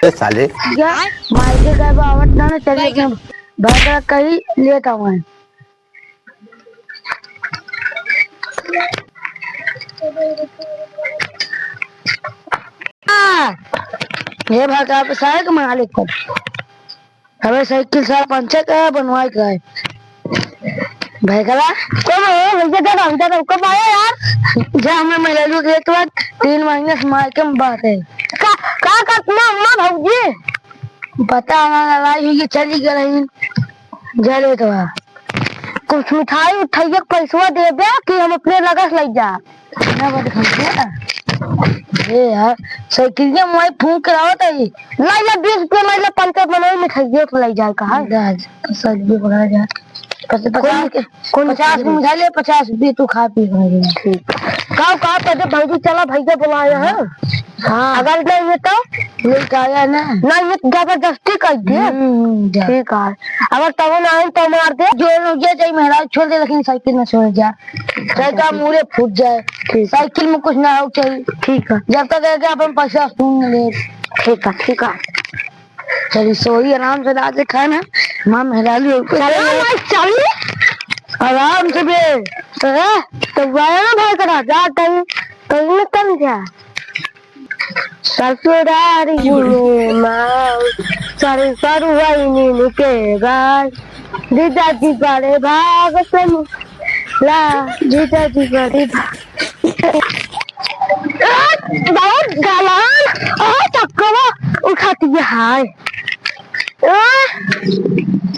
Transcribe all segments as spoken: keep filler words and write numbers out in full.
ए साले। क्या? माई के घर आवत ना, ना चले गए। भाई का कहीं लेट आवे। हाँ। ये भाई का आप सारे के मालिक को। अबे साइकिल साला पंचर का है, बनवाए का है? भाई कला? कब आया? भैया, जब हम जब कब आया यार? जा, हमें मिला लो एक बार, तीन महीने से मायके में बात है। का, का करतना अम्मा भौजी? पता ना, लड़ाई हुई, चली गई रही। जा ले तो आ। कुछ मिठाई उठाइए, पैसवा दे दे कि हम अपने लगे से ले जा। ना बात करते हैं। ए यार, साइकिलिया मोबाइल फोन करावत है। ला या बीस रुपया, ला या पंचर बनाई, मिठाइयों को ले जाए कहा। जा, जा, सच भी बोला जा। पच-, पचास कौन, के, कौन पचास के मिठाई ले, पचास रुपये तू खा पी खाएगा। ठीक। का, का, पहले भौजी चला, भैया बुलाया है। हाँ। अगर नहीं है तो? लेके आया ना। नहीं है तो जबरदस्ती कर दे। हम्म, जा। ठीक है। अगर तब ना आए तो मार दे। जो, जो जाए महाराज छोड़ दे, लेकिन साइकिल ना छोड़ जा। चाहे तो मूड़े फूट जाए, ठीक है। साइकिल में कुछ ना हो चाहिए। ठीक है। जब तक है कि अपन पैसा सुन ले। ठीक है, ठीक है। चली सोई आराम से, रात से खाए ना, माँ मेहरारू है। चलो ना, चली। आराम से बे। हाँ, तो वाया ना भाई करा, जा तई, तई में कम जा। ससुरारी में माँ, सर सर वही नीन के गाय। जीजा जी बड़े भाग से ला, जीजा जी बड़े भाग। ए, बहुत गलन, ओ चक्कवा उठाती है। ए,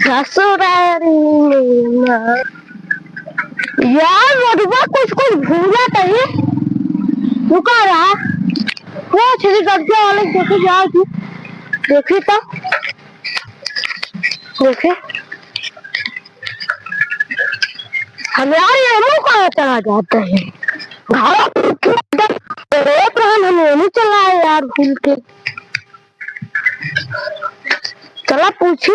ससुरारी में ना। यार, रघुआ कुछ कुछ भूला तही। रुका रहा। वो छेदी गद्दा वाले देखे जाओ जी। देखी तो। देखी। हम यार ये मुंह कहाँ चला जाते हैं? घर के अंदर रोत रहन हम ये नहीं चला है यार भूल के। चला पूछी।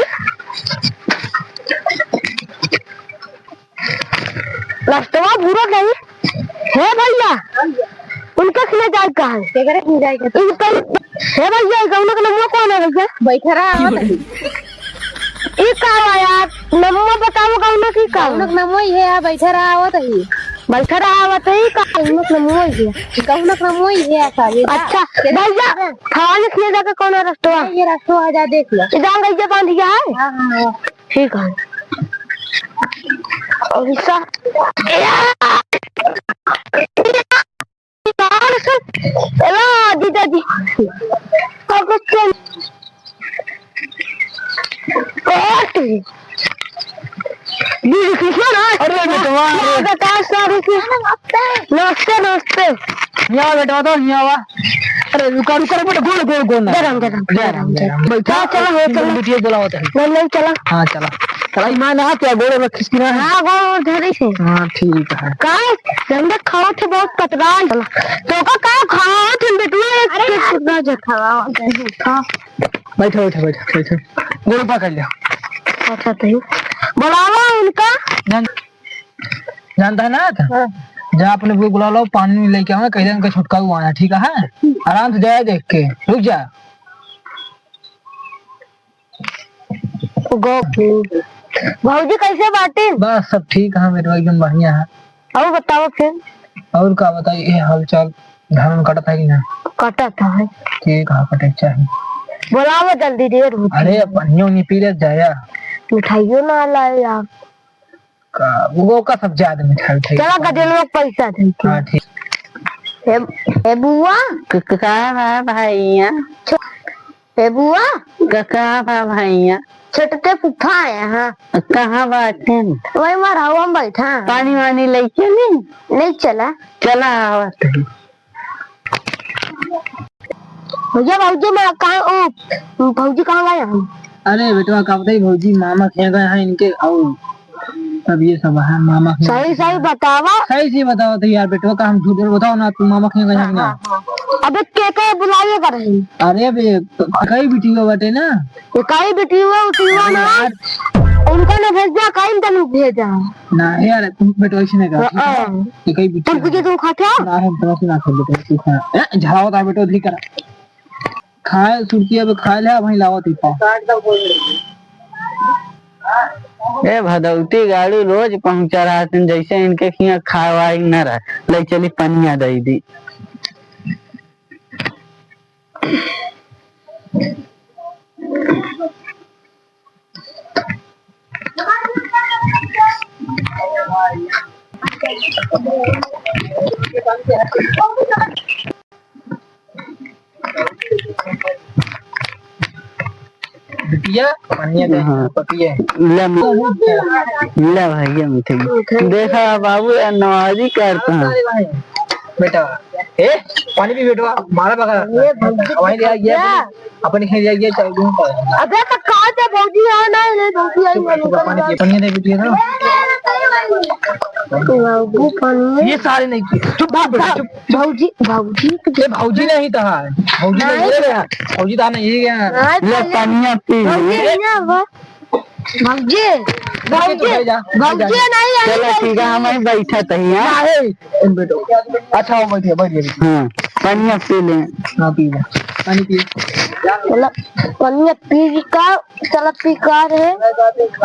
रस्तवा भूरा नहीं। हे भैया, उनका खिले जाए का है? केकरे खिले जाए का? इनका, हे भैया, ई गौना का नमवा कौन है भैया? बैठा रहा, आवत है। ई का बा यार? नमवा बताओ, गौना की का? गौना का नमवा ही है, बैठा रहा, आवत है। बैठा रहा, आवत है, ई का? गौना का नमवा ही है। गौना का नमवा ही है, साले। अच्छा, भैया, थाने खिले जाके कौन है रस्तवा? ये रस्तवा आ जा, देख लो। ई जान गई जे बांध गया है? हाँ, हाँ, हाँ। ठीक है। और इसका, एला, जीजा जी। अब चल। ओके। दीदी, कृष्णा ना? अरे, बेटवा, ना, अरे। बता, sorry, कृष्णा, नमस्ते। नमस्ते, नमस्ते। यहाँ बेटवा, तो यहाँ आवा। अरे रुका, रुका, रुका, गोड़, गोड़, गोड़ ना। जय राम, जय राम, जय राम, जय राम। बैठा, चला, चला, हो, चला। बिटिया बोलावत है। नहीं, नहीं, चला। हाँ, चला। चला, ईमान आ, क्या गोड़ रखिस कि ना? हाँ, गोड़ धरी से। हाँ, ठीक है। काहे? रंडा खावत है, बहुत पतला है। तो का, का खावत है, बेटुआ, एक अरे के यार, टुकड़ा जो खावत है, खा। बैठो, बैठो, बैठो, बैठो। गोड़ पकड़ लिया। अच्छा, तो बोलावा उनका। जान-, जानता है ना? हाँ। जा अपने बुआ बुला लाओ, पानी लेके आवे, कह दे उनका छुटकाऊ आया, ठीक है? आराम से जाए देख के, रुक जा। गोपी। भौजी कैसे बाटिन? बस सब ठीक है, मेरे एकदम बढ़िया है। और बताओ फिर। और का बताई, ये हाल चाल, धान कटत है कि ना? कटत है। के कहाँ कटे के चाही? बोलाओ जल्दी, देर होती अरे, है। पानियो नहीं पी ले जाया। मिठाइयों ना लाए यार। का, वो का सब ज्यादा मिठाई उठाई चला, खाई। गदेलवा के पैसा दे के। हाँ, ठीक। ए, ए बुआ। क-, क-, का बा भैया? छो-, ए बुआ। क-, का बा भैया? छोटके फूफा आया है। कहाँ बाटे? वही मरहवा में बैठा है। पानी वानी ले चली? ले चला। चला आवत है। भैया, भौजी माँ कहाँ, ओ, भौजी कहाँ गए हैं? अरे बेटवा, का बताई, भौजी मामा के यहाँ गए हैं इनके, और तब ये सब है मामा के यहाँ। सही, सही बतावा। सही से बतावा तो यार बेटवा, का हम झूठ बोल, बताओ ना, तू मामा के यहाँ गए हैं कि ना? हाँ, हाँ। अबे के के बुलाइए कर रहे हैं? अरे बे, कई बिटिया बाटे ना। ये कई बिटिया उटिया अरे ना। यार। उनका ना भेजा, कई तनु भेजा। ना यार, तुम बेटवा ऐसे नहीं कहा, ठीक है? हाँ। ये कई बिटिया तुम कुछ है। तुम खा क्या? ना, हम तो ना खा बेटवा, तू खा। ए, झाड़ा होता है बेटवा, ठीक है। खाए, सुरतिया पे खाए ले, वहीं लावत ही पाँव। ए भदौती गाड़ू रोज पहुंचा रहत हैं, जैसे इनके खिया खाए वाए न रहे। ले चली पनिया दे दी। बिटिया, पनिया दे, हाँ। पपिया। ले म-, ले भैया मिठाई। देखा बाबू, ये नवाजी करता है। बेटा, ए, पानी पी बेटवा, मारा बगा। ये भौजी वहीं ले आ गया, क्या? अपने, अपने खेत ले आ गया, चल दूँ पर। अबे तो कहाँ से भौजी है? नहीं, नहीं, भौजी आई चुप, चुप, चुप, पानी पी, पनिया दे बिटिया ना। बाबू, पनिया। ये सारे नहीं किए। चुप, चुप बेटा, चुप। भौजी, भौजी के ए, भौजी नहीं तो है। भौजी नहीं नहीं। है। भौजी तो नहीं है। हाँ, ले, पनिया पी। भौजी नहीं है, वो। भौजी, भौजी, भौजी, जा, भौजी जा। नहीं है, चलो, ठीक है, हम वहीं बैठा तही, हाँ? काहे? इन बैठो। अच्छा, हो, बैठिए, बैठिए, बैठिए। हाँ, पनिया पी ले। हाँ, पी ले। पानी पिए। चलो, पनिया पी का चलत पी का रे?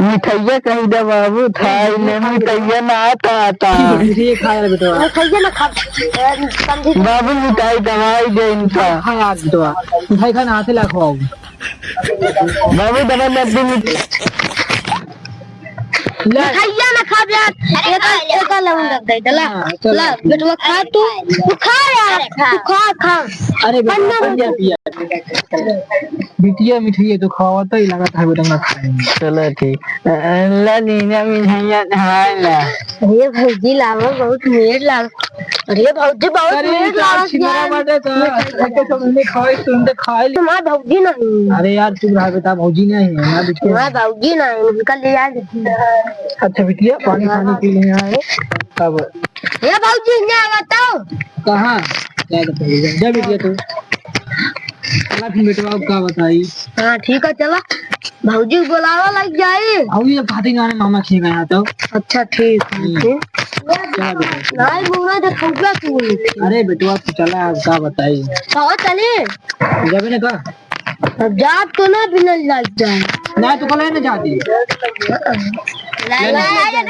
मिठाइया कहीं दे बाबू, थाई ले मिठाइया ना आता, आता। ये खाया रे बेटवा। मिठाइया ना खा, ए, समझी। बाबू मिठाई दवाई दे इनका। खा यार बेटवा। मिठाई खाना हाथे ला खवाओ। बाबू दवाई ले दे मिठ-, ले। मिठाइया ना खा यार। एक, एक लाउन रख दे, ला। हाँ, चल। ला, बेटवा खा तू। तू खा यार। अरे खा। तू खा, खा। अरे बेटवा, पनिया पनिया पिया। बिटिया मिठाई तो खावा तो ही लगा था बेटा ना खाएंगे। चलो ठीक। अ, अ, ला नीना मिठाइया खाए ला। अरे भौजी लावा बहुत मीठ लाग। अरे भौजी बहुत अरे मीठ यार, लाग छिनरा यार। बाटे का? खाए के सब उन्हें खाए, तुमने खाए ले। हमार भौजी नहीं। अरे यार चुप रहा बेटा, भौजी नहीं है ना बिटिया। हमार भौजी नहीं, उनका ले आ। अच्छा बिटिया, पानी, पानी पी ले यहाँ है। अब ए भौजी, हियाँ आवा तो। कहाँ? क्या बताइए? जा, जा बिटिया तू। चला फिर बेटवा, अब का बताई? हाँ, ठीक है, चला। भौजी के बोलावा लग जाई। भौजी जब खाती गाने मामा खिए गया तो। अच्छा, ठीक है, हम्म। ठीक। चला बेटा। नहीं, मुँह में देखौबा तू। अरे बेटवा, तू चला, अब का बताई? कहाँ चली? जाबे ना का? अब जाब तो ना बिना लाग जाए। ना, तू कल ना जाती। लाइन, लाइन,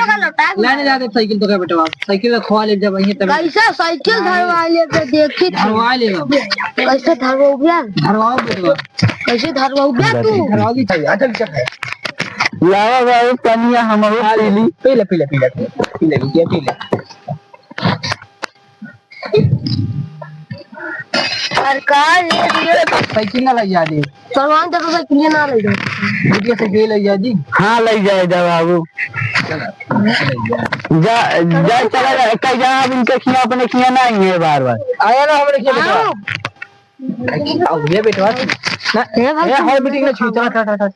लाइन जाते साइकिल तो का बेटवा, साइकिल का खोआ ले जब वहीं तब। कैसा साइकिल धरवा ले तो देखी थी। धरवा ले बाबू। कैसे धरवाओ भैया? धरवाओ बेटवा। कैसे धरवाओ भैया तू? धरवाओ भी चाहिए। अच्छा, अच्छा। लावा बाबू, पनिया हमरो पी ली। पी ले, पी ले, पी ले, पी ले, पी ले, पी ले। सरकार ये दिए। साइकिल ना लग जा दे। चलवान तो साइकिल ना लग जा। बिटिया साइकिल लग जा दी। हाँ, लग जाए जा बाबू। जा, जा, चला जा, कहीं जा, अब इनके खिया, अपने खिया ना आएंगे बार बार। आया ना हमरे खिया बेटा। आओ। अब ये बेटवा ना, ए भाई, ए, हर मीटिंग में छूटा, था, था, था।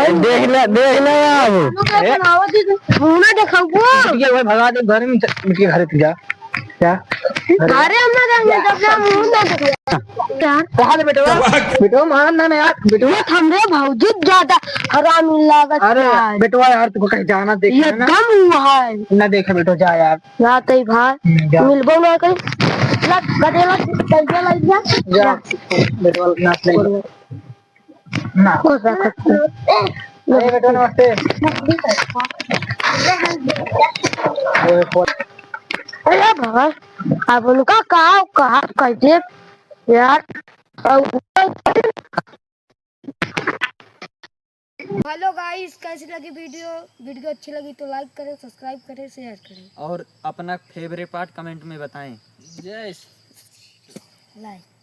देख ले, देख ले बाबू। मुँह ना देखाओ। बिटिया भाई भगा दे, घर में, बिटिया घर पे जा। क्या? अरे हम ना जाएंगे, जब जा मुँह ना देखो। क्या? कहाँ दे बेटवा? बेटवा मार ना, ना यार, बेटवा। ये हमरे भौजी ज्यादा हरामी लागत अरे यार। बेटवा यार, तुमको कहीं जाना देखना ना। एकदम हुआ है। ना देखे बेटवा, जा यार। जाते ही भाई, हम्म, जा। मिलबो ना कहीं। लग, गधे लग, गधे लग जा। जा, जा। बेटवा, ना, नहीं। ना। हो सकता है। अरे बेटवा, नमस्ते। ओए, फोन। अरे भाई, अब उनका का, का कहते यार? अब Hello guys, कैसी लगी वीडियो? वीडियो अच्छी लगी तो like करें, subscribe करें, share करें। और अपना favourite part comment में बताएं। जय श्री like।